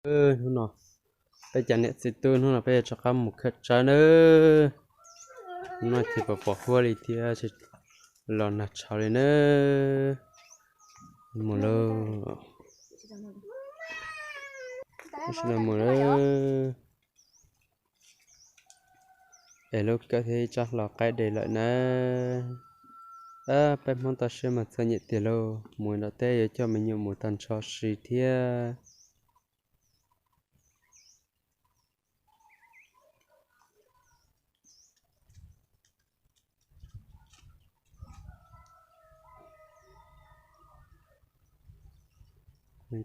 Hnub no peb cov niam txiv tub hnub no peb yuav rov qab mus khawb tsawb nawb. Hnub no ces pom pom huab li thiab, los nag tshauv li nawb. Mus lauj, mus lauj. Es lub kawm thiab ib tsab hlau qaib de lawm na. Peb Hmoob toj siab mas txom nyem tiag lauj, mus nram teb yuav coj me nyuam mus tag nrho si thiab.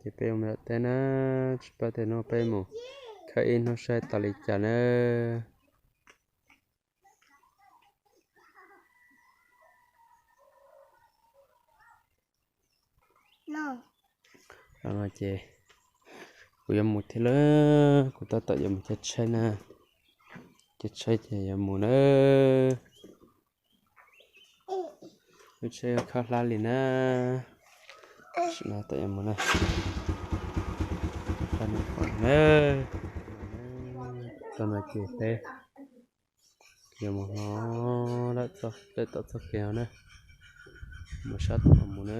Ces peb mus nram teb na, tsis paub tias hnub peb mus khawb ib hnub saib tau li cas na. Ces kuv yuav mus thiab lauj, kuv tab tom yuav mus caij tsheb na, caij tsheb ces yuav mus na. Lub tsheb khab hlab li na, tam yuav mus na. Tam no ces peb yuav mus no, lawm txoj kev no na, mus sab tom no mus na.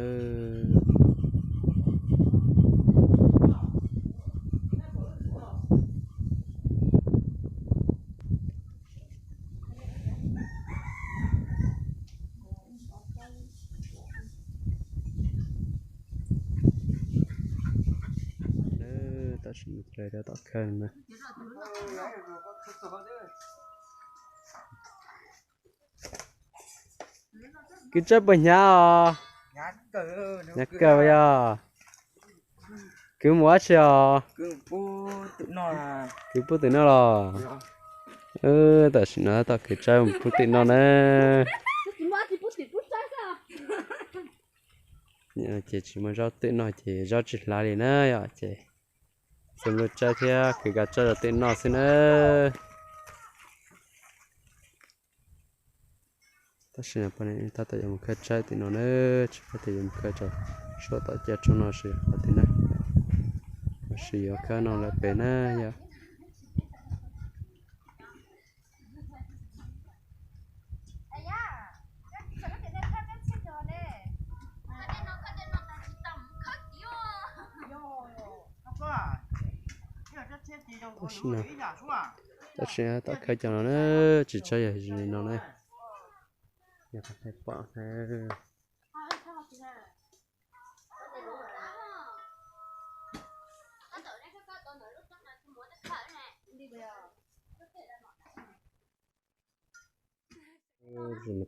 Tam sim no rau tom khawb na. Kwv Tsawb puas hnyav os? Hnyav kawg yog. Kwv mus dab tsi os? Kwv pub twm noj los? Tam sim no tab tom kwv Tsawb mus pub twm noj na. Ces tsis muaj zaub twm noj ces zaub tsis hlav li na yom, ces xwb lub Tsawb thiab kwv Kab Tsawb rau twm noj xwb na. Tab sis no poj niam tab tom yuav mus khawb Tsawb tim no na, tsis paub tias yuav mus khawb rau suab tom caj tshoob no los sis qhov twg na, los sis yuav khawb no lawm pem na yom. Tab sis no, tab sis tab tom khawb cov no na, tsis tsaib yog li no na. Yog qhov pom na.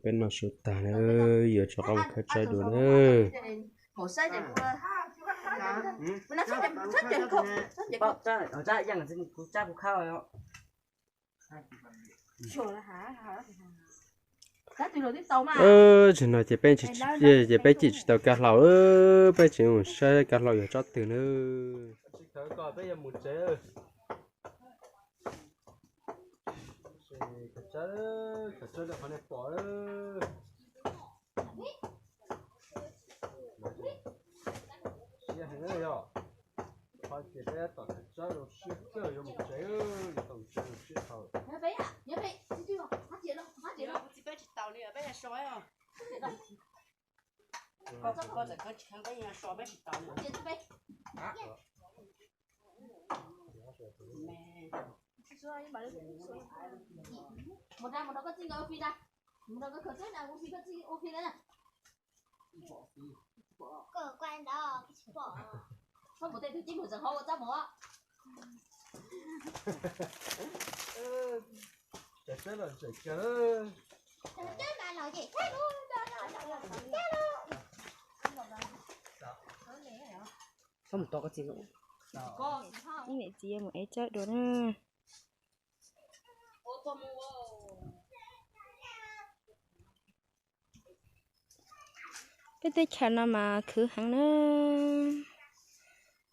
Peb noj su tag na, yuav rov qab mus khawb Tsawb dua na. Tsis no ces peb, ces peb cim tsis tau kav hlau, peb tsis mus saib kav hlau yog tsob twg na. Siab heev yog, qhov tias peb tom khaws tsawb zoo siab kawg yuav mus tsev, yuav tau mus tsev zoo siab dhau. Mus da, mus rau koj txij nkawd ua fi da. Mus rau koj khaws tsawb da, ua fi koj txij ua fi da. Koj mus tej tug cib mus txawm hov ua txaj mus. Ib niam txiv yuav mus ev tsawb dua na. Peb teb chaws no mas khwv heev na.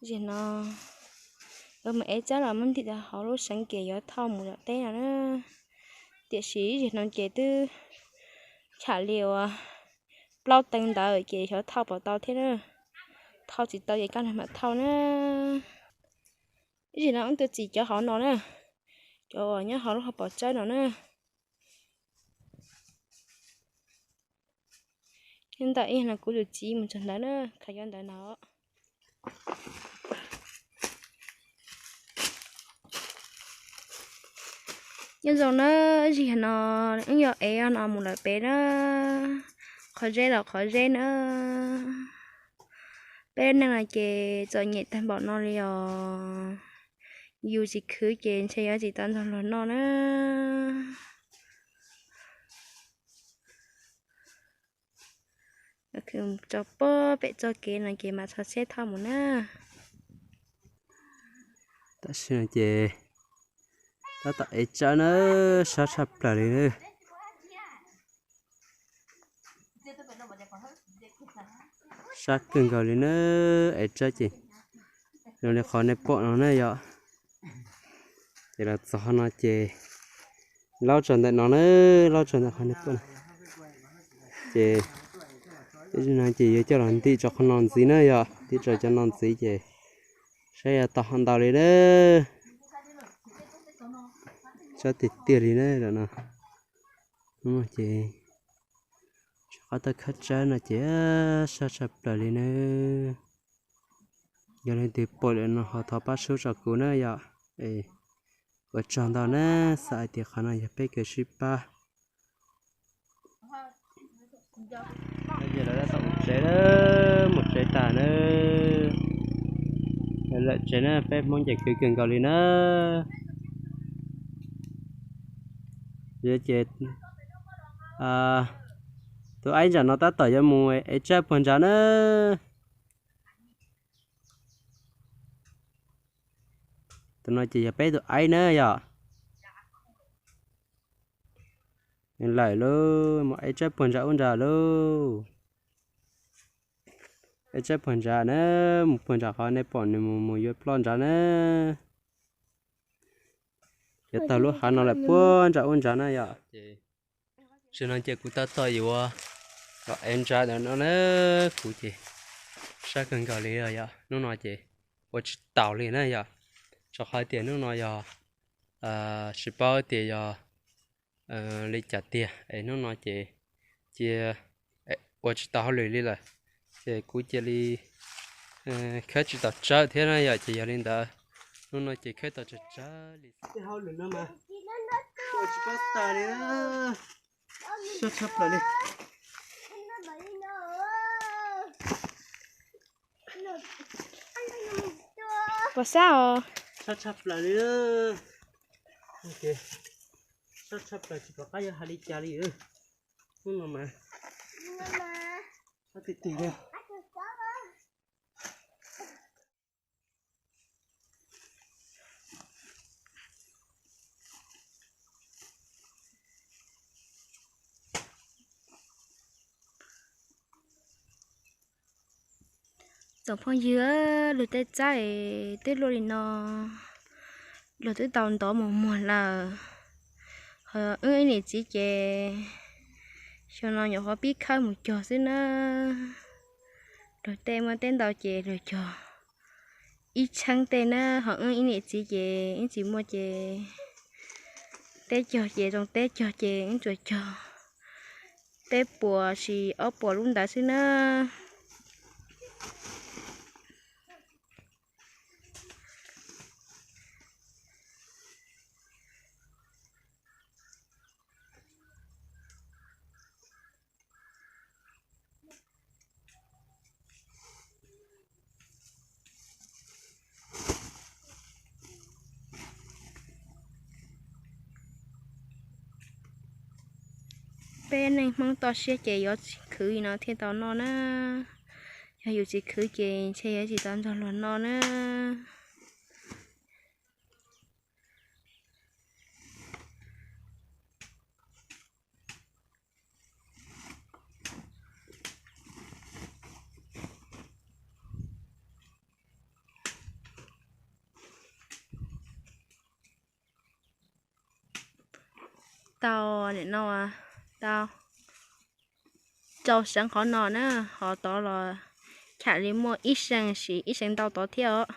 Zim no yuav mus ev tsawb los muab ntim rau hauv lub seev ces yuav thauj mus tom teb no na. Tiam sis zim no ces twb cham li uas plaub teev ntawd ces xyov thauj puas tau thiab na. Thauj tsis tau ces kaj nrog mam thauj na. Ib zaug no wb tuaj txis cov hauv no na, cov uas nyob hauv lub hauv paus tsawb no na. Nyob ntawm ib no kuv tus txiv mus txog ntawd na, khaws cov ntawd no. Nyob zoo na, ib zaug no wb yuav ev no mus lawm pem na, qhov zeb los qhov zeb na. Peb neej no ces txom nyem tag npaum no li os. Yus tsis khwv ces ntshe yuav tsis tau ntog luag noj na. Tso pem txoj kev no ces mam txhob tsheb thauj mus na. Tam sim no ces tab tom ev tsawb na, sab tshaj plaws li na. Sab kawg nkaus li na, ev tsawb ces zoo li qhov nej pom no na yom. Ces los txog no ces laub tso ntawm no na, laub tso ntawm qhov nej pom no. Ces no ces yuav coj los ntim rau qhov no ntxiv na yom, ntim rau cov no ntxiv ces saib yuav tau ho ntau li na. Tsawb tiag tiag li na lawm no. Hnub no ces tsis qab tawj khawb tsawb no ces sab tshaj plaws li na. Yog leej twg pom lawm no ho thov pab sub rau kuv na yom. Ua tsaug ntau na, xav hais tias qhov no yog peb kev sib pab. Ces lawv tab tom mus tsev na, mus tsev tag na. Lawm tsev na, peb Hmoob ces khwv kawg nkaus li na. Ces tus aib nram no tab tom yuav mus ev tsawb puag nrad na. Tus no ces yog peb tus aib na yom. Lawm lauj, mus ev tsawb puag nrad ub nrad lauj. Ev tsawb puag nrad na, mus puag nrad qhov nej pom nws mus mus yuav ploj nrad na. Yuav taug lub hav no lawm puag nrad ub nrad na yom. Tam sim no ces kuv tab tom yuav los ev nrad ntawm no na, kuv ces sab kawg nkaus li os yom. Hnub no ces ua tsis taus li na yom, rau qhov tias hnub no yog tsis paub tias yog li cas tiag es hnub no ces cia ua tsis tau hauj lwm li lawm, ces kuv cia li khawb tsis tau tsawb thiab na yom. Ces yog li ntawd hnub no ces khawb tau tsawg tsawg li. Tej hauj lwm no mas ua tsis paub tas li, sab tshaj plaws li. Puas sab os? Sab tshaj plaws li. Sab tshaj plaws tsis pom qab yuav hais li cas li. Hnub no mas sab tiag tiag li. Tsoom phooj ywg, luag tej txawb twb luaj li no, luag twb tau ntov mus muag lawm. Ho wb ib niam txiv ces xyoo no nyuam qhuav pib khawb mus cog xwb na. Luag tej muaj teb ntau ces luag cog ib tsheeb tej na, ho wb ib niam txiv ces wb tsis muaj ces teb cog ces zoo teb cog ces wb tsuas cog peb puas sis ob puas lub ntawd xwb na. Peb neej Hmoob toj siab ces yuav tsis khwv no thiaj tau noj na. Yog yus tsis khwv ces ntshe yuav tsis tau nrog luag noj na. Tau, nim no tau rau seev qhov no na, ho tod los cham li muaj ib seev sis ib seev ntau tod thiab os.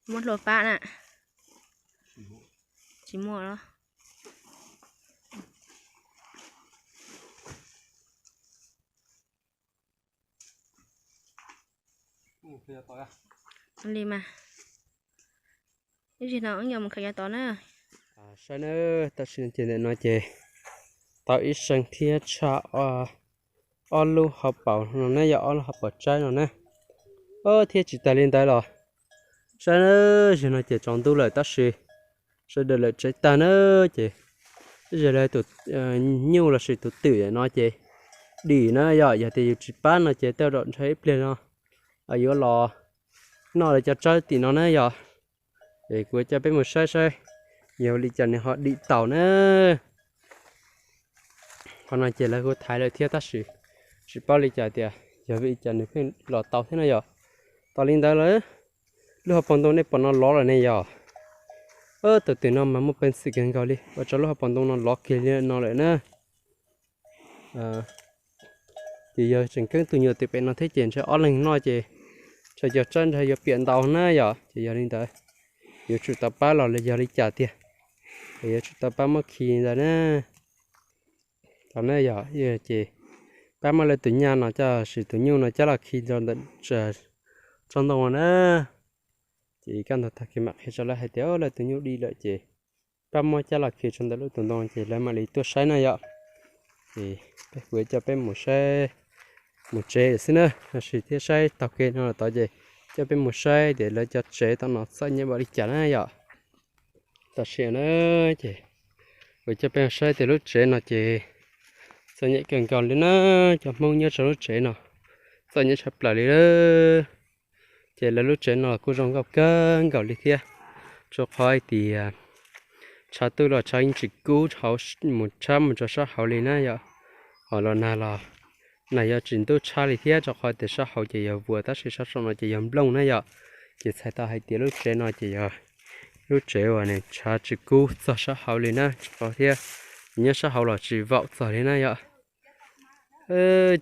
Muab hlua pab na. Tsis muaj los? Li mas, ib zig no wb yuav mus khaws cov tod na. Saib na, tam sim no ces ntawm no ces tau ib seem thiab tshaj ob lub hauv paus no na, yog ob lub hauv paus tsawb no na. Thiab tsis tas li ntawd los, saib na, zig no ces tsaus ntuj lawm tab sis sawv daws lawm tsev tag na, ces ib zig lawv tus nyuj lossis tus twm no ces dim na yom. Yog tias yus tsis pab no ces tej zaum ntshe ib pliag no yuav los noj lawv cov tsawb tim no na yom. Es kuv coj peb mus saib saib yog li cas nws ho dim taus na. Qhov no ces lawv kuj thaiv lawm thiab tab sis tsis paub li cas tias yog vim li cas nws pheej los tau thiab na yom. Tas li ntawd lawm, lub hauv paus ntoo nej pom no lov lawm ne yom. Tus twm no mas muaj peev xwm kawg nkaus li ua rau lub hauv paus ntoo no lov kiag li no lawm na. Ces yog tseem keeb tus nyuam twm pem no thiab ces ntshe ob leeg noj ces ntshe cov tsawb ntshe yuav piam ntau na yom. Ces yog li ntawd yuav tsum tau pab los yog li cas tiag, yuav tsum tau pab muab khi ntawd na. Tau na yom, ces pab muab lawv tus nyuj no coj, sis tus nyuj no coj los khi rau ntawm tsob ntoo na. Ces kaj ntug tag kis mam qhia rau lawv hais tias lawv tus nyuj dim lawm ces pab muab coj los khi rau ntawm lub tus ntoo ces lawv mam li tuaj saib na yom. Ces peb kuv coj peb mus saib, mus tsev xwb na, tab sis thiab saib taug kev no los tod ces coj peb mus saib tias lawv cov tsev tom no txom nyem npaum li cas na yom. Tam sim no ces kuv coj peb saib tias lub tsev no ces txom nyem kawg nkaus li na. Cov Hmoob nyob rau lub tsev no txom nyem tshaj plaws li lawm. Ces lawv lub tsev no kuj zoo nkauj kawg nkaus li thiab, rau qhov hais tias tshav tuaj los tshav yeej tsis kub mus tshab mus rau sab hauv li na yom. Ho los nag los nag yuav tsis ntub tshab li thiab, rau qhov tias sab hauv ces yog vuas tab sis sab saum no ces yog nplooj na yom. Ces txhais tau hais tias lub tsev no ces yog lub tsev uas nws tshav tsis kub txog sab hauv li na, rau qhov thiab nyob sab hauv los tsis vaum txog li na yom.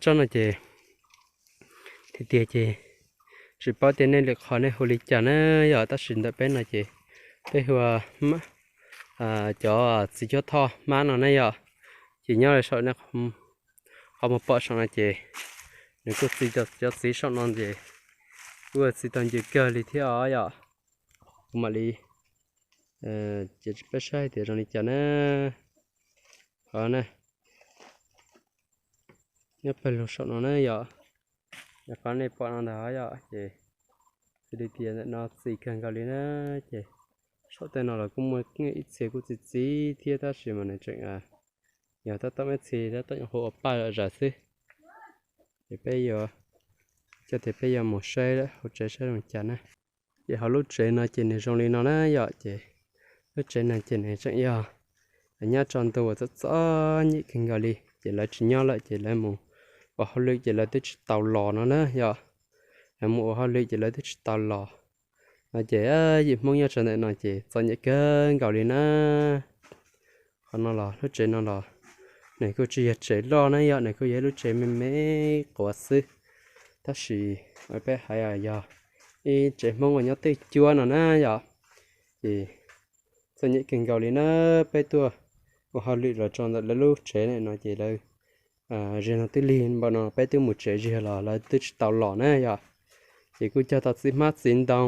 Tsob no ces tiag tiag ces tsis paub tias nej lwm qhov nej hu li cas na yom, tab sis ntawm peb no ces peb hu ua cov txiv cuab thoj hmab no na yom. Ces nyob rau saum nej qhov muag pom saum no ces nws kuj txi, cov txiv saum no ces kuj txi tau ncw kawg li thiab os yom. Kuv mam li ces peb saib tias zoo li cas na. Qhov na, nyob pawg lug saum no na yom, qhov nej pom no ntag yom, ces xws li tias ntawm no txi kawg nkaus li na. Ces saum tej no los kuj muaj ib txhia kuj txiv txiv thiab tab sis mas nws tseem yog tab tom ib txhia tab tom hu ua paj zom zaws xwb. Ces peb yuav, coj tias peb yuav mus saib hauv tsev saib zoo cas na. Ces hauv lub tsev no ces nws zoo li no na yom, ces lub tsev no ces nws tseem yog nyob rau ntu uas txom txom nyem kawg nkaus li, ces lawv tsis nyob lawm ces lawv mus ua hauj lwm ces lawv twb tsis tau los no na yom. Lawv mus ua hauj lwm ces lawv twb tsis tau los no ces yim Hmoob nyob rau ntawm no ces txom nyem kawg nkaus li na. Qhov no los lub tsev no los nws kuj tsis yog tsev loj na yom, nws kuj yog ib lub tsev me me quav xwb, tab sis peb hais yog ib tsev Hmoob uas nyob twj cuab no na yom. Ces txom nyem kawg nkaus li na, peb tuaj ua hauj lwm los rau ntawm lawv lub tsev no ces lawv, ziag no twb lig npaum no peb twb mus tsev ziag los lawv twb tsis tau los na yom. Ces kuj cog tau txiv hmab txiv ntoo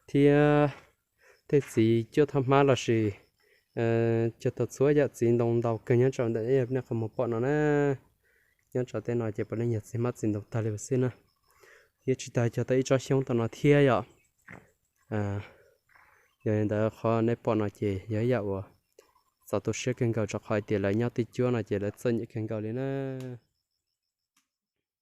thiab tej txiv cuab thoj hmab lossis cog tau txhua yam txiv ntoo ntau kawg nyob rau ntawm nej qhov muag pom no na. Nyob rau tej no ces puav leej yog txiv hmab txiv ntoo tag li xwb na. Thiab tsis tas cog tau ib tsob xyoob tom no thiab yom. Yog li ntawd qhov nej pom no ces yog ib yam uas txaus tu siab kawg nkaus rau qhov hais tias lawv nyob twj cuab no ces lawv txom nyem kawg nkaus li na.